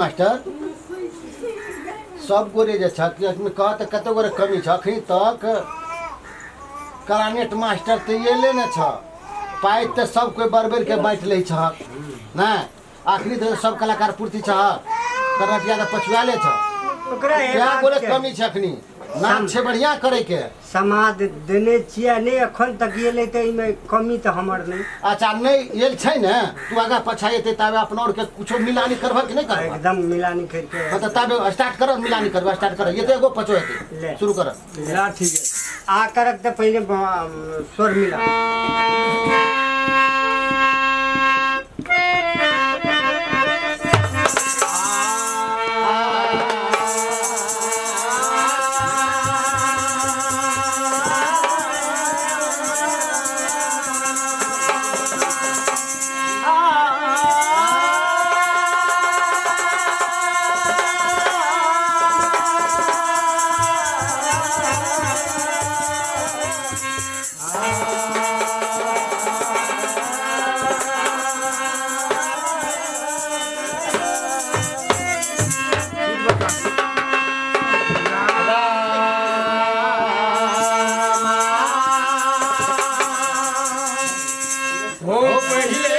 Master सब गोरे जे छह कह तऽ कते गोरे कमी छ अखनी तक क्लानेट मास्टर तऽ एले ने छ पाइ तऽ सब कोइ बरबरि के बाँटि लै छह नहि अखनी तऽ सब कलाकार पूर्ति छह कर्णटिया तऽ पछुआले छ ओकरा कए हेबाक गोरे चाही। कमी छै अखनी नाम छै बढ़िया करे के समाद देने छियै नहि एखन तक एलै तऽ एहिमे कमी तऽ हमर नहि। अच्छा नहि एल छै ने तू आगा पाछा एतै ताबे अपना और के कुछो मिलानी करबह कि नहि करबह? एकदम मिलानी करके। हाँ तऽ ताबे स्टार्ट कर मिलानी करबह स्टार्ट कर एते एगो पछो ले। हेतै शुरू कर। ला ठीक है। आ करक तऽ पहिले स्वर मिला। हो पहिले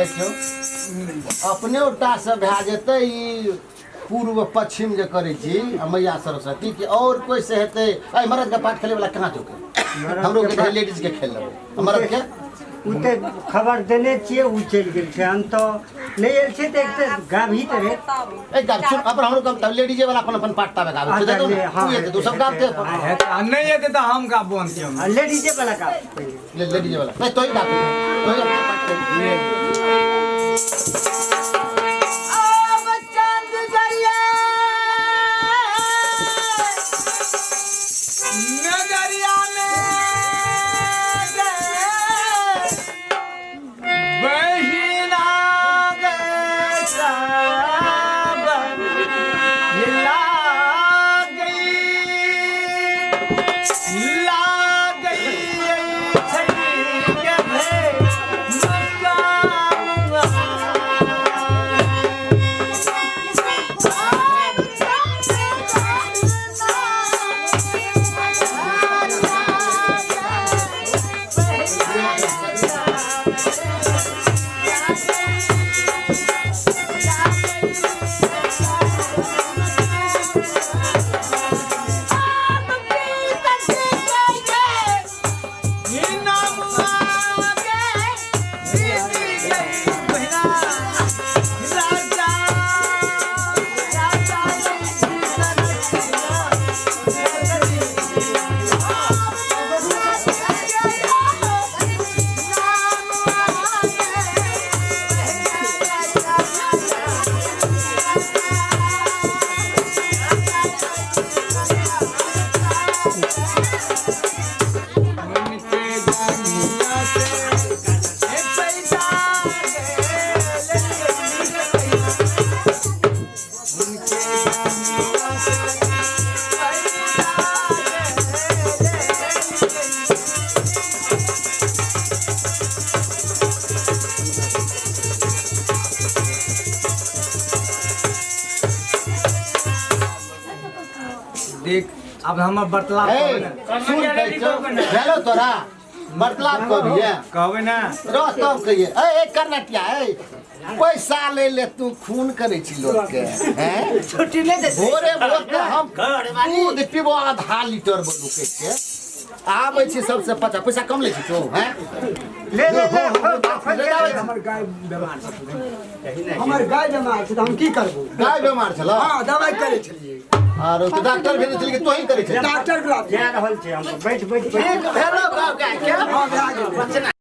देखियौ अपने टा से भए जेतै ई पूर्व पश्चिम जे करै छी आ मैया सरस्वती के और कोई से हेतै। एहि मरद के पाठ खेले वाला कहाँ जोके हमरो के लेडीज के खेल लेबै मरद के उ तऽ खबर देने छियै उ चलि गेल छै हम तऽ नहि आयल छै तऽ एक तऽ गाबही तऽ रे ए गाब सुन अपन हमरो कम तब लेडीजे वाला अपन अपन पाठ ताबे गाबै छै अच्छा, तू हाँ, एते तू सब गाबते अपन हेतै आ नहि हेतै तऽ हम गाबो अंतिम आ लेडीजे वाला गाब पहिले लेडीजे वाला नहीं तोही गाबते तोही अपन पाठ खेल। अब चांद जरिया नजरिया में बहिना गे सब लागई लागई छै के मकानुआ। देख अब हमर बर्तलाप ए कहबै सुन कहै छौ भेलो तोरा बर्तलाप कहबिहे कहबै ना रह तब कहिए ए ए कर्नाटिया ए पैसा ले ले तू खून करै छी लोग के हैं छुट्टी नहि देतै भोरे भोर के हम दूध पीबो आधा लीटर बोलू के के आबै छी सबसे पचा पैसा कम लै छी तू हैं ले ले ले खोल खोल ले जाबै छी। हमर गाय बेमार छै हमर गाय बेमार छै तऽ हम की करबो गाय बेमार छल हँ दवाइ करै छलियै आरो तो डॉक्टर भेजने छलियै कि तोही करै छली डॉक्टर के जा रहल छै हम बैठ बैठ बैठ ठीक भेलो गाय के हँ भए गेलै बचना